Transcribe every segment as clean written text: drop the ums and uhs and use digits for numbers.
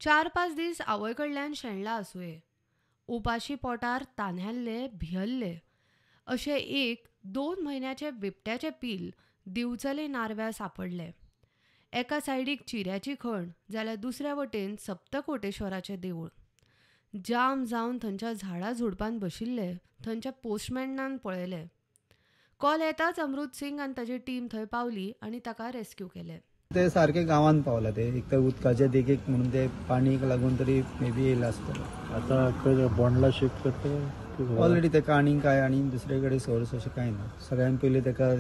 4-5 दीस आवय कडल्यान शेणला आसुये. उपाशी पोटार तान्हेल्ले भियल्ले अशें 1-2 म्हयन्याचे बिबट्याचे पील दिवचले नार्व्या सापडले. एका सायडीक चिऱ्याची खण जाल्यार दुसऱ्या वटेन सप्तकोटेश्वराचें देवूळ. जाम जावन थंयच्या झाडां झुडपान बशिल्ले थंयच्या पोस्टमॅनान पळयले. कॉल येताच अमृत सिंग आनी ताची टीम थंय पावली आनी ताका रेस्क्यू केले. ते सारखे गांवांत पावला ते एक तर उदकाच्या देगेक म्हणून ते पाणीक लागून तरी मे बी येयला आसतलो. आतां खंय बोंडला शिफ्ट करता ऑलरेडी ताका आनी काय आनी दुसरे कडेन सोर्स अशें कांय ना. सगळ्यान पयलीं ताका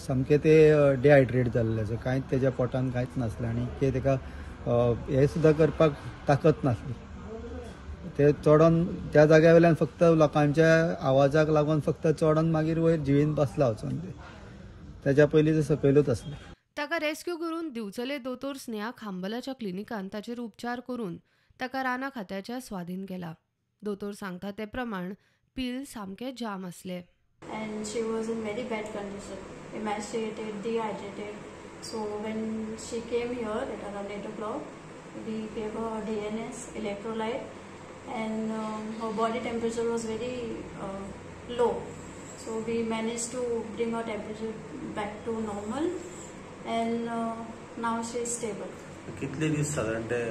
सामकें ते डिहायड्रेट जाल्लें आसा, कांयच तेज्या पोटान कांयच नासलें आनी ते ताका हें सुद्दां करपाक ताकत नासली. ते चडोन त्या जाग्या वयल्यान फक्त लोकांच्या आवाजाक लागून फक्त चडोन मागीर वयर जिवीन बसला वचोन ते तेज्या पयलीं ते सकयलूच आसले. ताका रेस्क्यू करून दिवचले दोतोर स्नेहा खांबलाच्या क्लिनिकान ताचेर उपचार करून ताका राना खात्याच्या स्वाधीन केला. दोतोर सांगता ते प्रमाण पील सामकें जाम आसले. And she was in very bad condition, emaciated, dehydrated. So when she came here at around 8 o'clock, we gave her DNS, electrolyte, and her body temperature was very low. So we managed to bring her temperature back to normal, and now she is stable. कितले दीस साधारण ते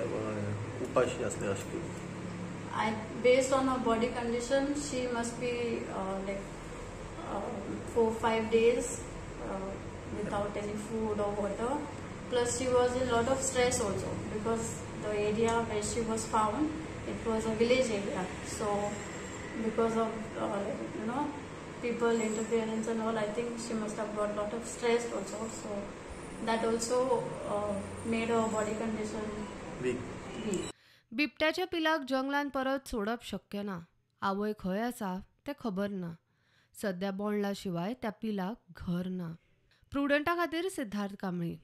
उपाशी असले अशें? Based on her body condition, she must be like 4-5 days without any food or water. Plus she was in lot of stress also, because the area where she was found, it was a village area. So because of you know, people interference and all, I think she must have got lot of stress also. So that also made her body condition weak. बिबट्याच्या पिलाक जंगलान परत सोडप शक्य ना. आवय खंय आसा तें खबर ना. सद्या बोंडला शिवाय त्या पिलाक घर ना. प्रुडंटा खातीर सिद्धार्थ कांबळी.